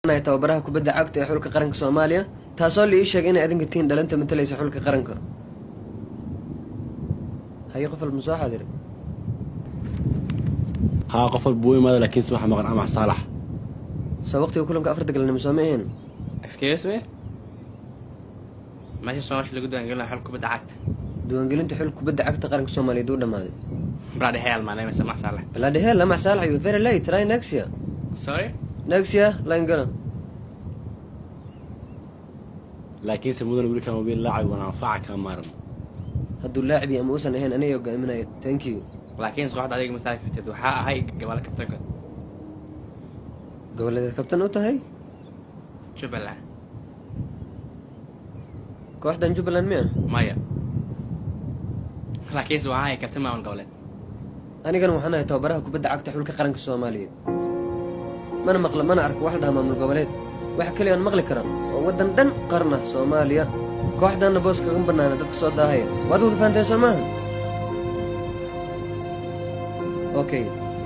Nahay tababaraha kubadda cagta ee xulka qaranka Soomaaliya, taasoo la ii sheegay inay adinka tihiin dhalinta matalaysa xulka qaranka. Haye, qof walba ma soo xaadiray? Haa, qof walba wuu imaada, laakiinse waxaa maqan Amax Saalax. Soo waqtiga kulanka 4-ta galabnimo soo ma ahayn? Excuse me, meesha Soomaasha lagu diiwaangelinayo xul kubadda cagta? Diiwaangelinta xulka kubadda cagta qaranka Soomaaliyeed uu dhamaaday. Bloody hell, my name is Amax Saalax. Bloody hell, Amax Saalax, you very late. Try next year. Sorry. Next year, line gala. Laakiinse mudan, wiilkan waa wiil laacib waana anfaca kaa maaran. Hadduu laacib ama uusan ahayn, aniga hogaaminaya. Thank you. Laakiin kooxda adiga ma saari kartid. Waxaa ahay gobol kabtanka. Goboleedeed kabtan u tahay? Jubbaland. Kooxdan Jubbaland miya? Maya, laakiinse waxaa ahay kabtan maamul goboleed. Anigana waxaan ahay tababaraha kubadda cagta xulka qaranka Soomaaliyeed. Mana maqla, mana arko wax la dhaha maamul goboleed. Waxa keliya aan maqli karaa oo waddan dhan qaran ah, Soomaaliya. Kooxdanna boos kaga bannaana dadka soo daahaya. Waad wada fahanteen, soo maaha? Okay,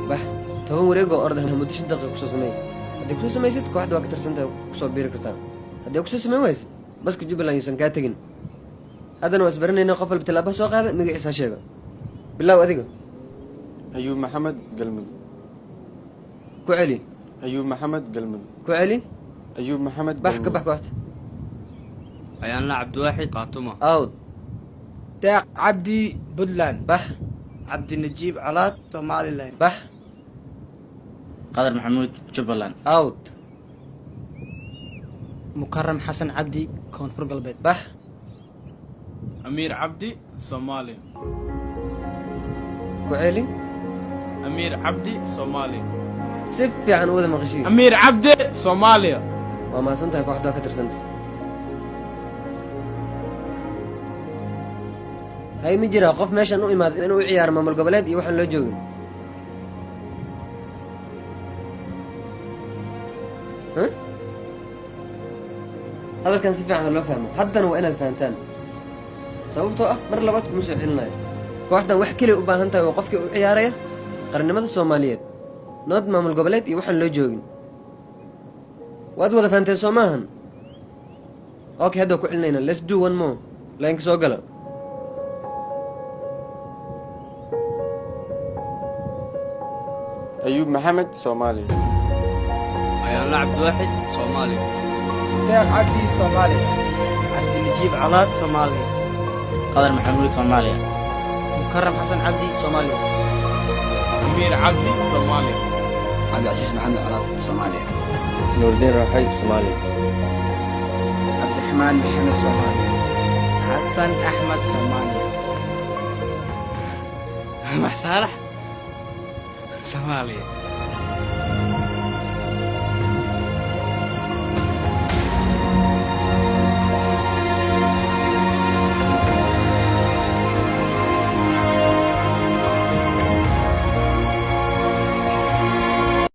bax. 10 wareeg oo orda muddo 5 daqiiqa kusoo sameey. Haddii kusoo samaysid, kooxda waa ka tirsantahay, kusoo biiri kartaa. Haddii kusoo samayn waysid, baska Jubbaland yuusan kaa tegin. Haddana waa isbaranayna. Qof walba tallaaba soo qaada, magaciisa ha sheega. Bilaaw adiga. Ayuub Maxamed, Galmudug. Ku celi. Ayuub Maxamed, Galmudug. Ku celi. Ayuub Maxamed. Bax, ka bax kooxda. Ayaanla Cabdiwaaxid, Qaatumo. Out. Deeq Cabdi, Puntland. Bax. Cabdinajiib Colaad, Somaliland. Bax. Qadar Maxamuud, Jubbaland. Out. Mukaram Xasan Cabdi, Koonfur Galbeed. Bax. Amiir Cabdi, Soomaaliya. Ku celi. Amiir Cabdi, Soomaaliya. Si fiican u wada maqashiin. Amiir Cabdi, Soomaaliya. Waa mahadsan tahay, kooxda waa ka tirsanta. Hay, ma jiraa qof meeshan u imaaday inuu u ciyaaro maamul goboleed iyo waxaan loo joogin? Huh? Hadalkan si fiican ha loo fahmo. Haddana waa inaad fahantaan, sababtoo ah mar labaad kuma soo celinayo. Kooxdan wax keliya u baahan tahay waa qofkii u ciyaaraya qarannimada Soomaaliyeed, not maamul goboleed iyo waxaan loo joogin. Waad wada fahanteen, soo maahan? Okay, hadda waa ku celinayna. Let's do one more. Line-ka soo gala. Ayuub Maxamed, Soomaaliya. Ayaanla Cabdiwaaxid, Soomaaliya. Deeq Cabdi, Soomaaliya. Cabdinajiib Colaad, Soomaaliya. Qadar Maxamuud, Soomaaliya. Mukaram Xasan Cabdi, Soomaaliya. Amiir Cabdi, Soomaaliya. Cabdicasiis Maxamed Colaad, Soomaaliya. Nuurdiin Raaxay, Soomaaliya. Cabdiraxmaan Maxamed, Soomaaliya. Xasan Axmed, Soomaaliya. Amax Saalax, Soomaaliya.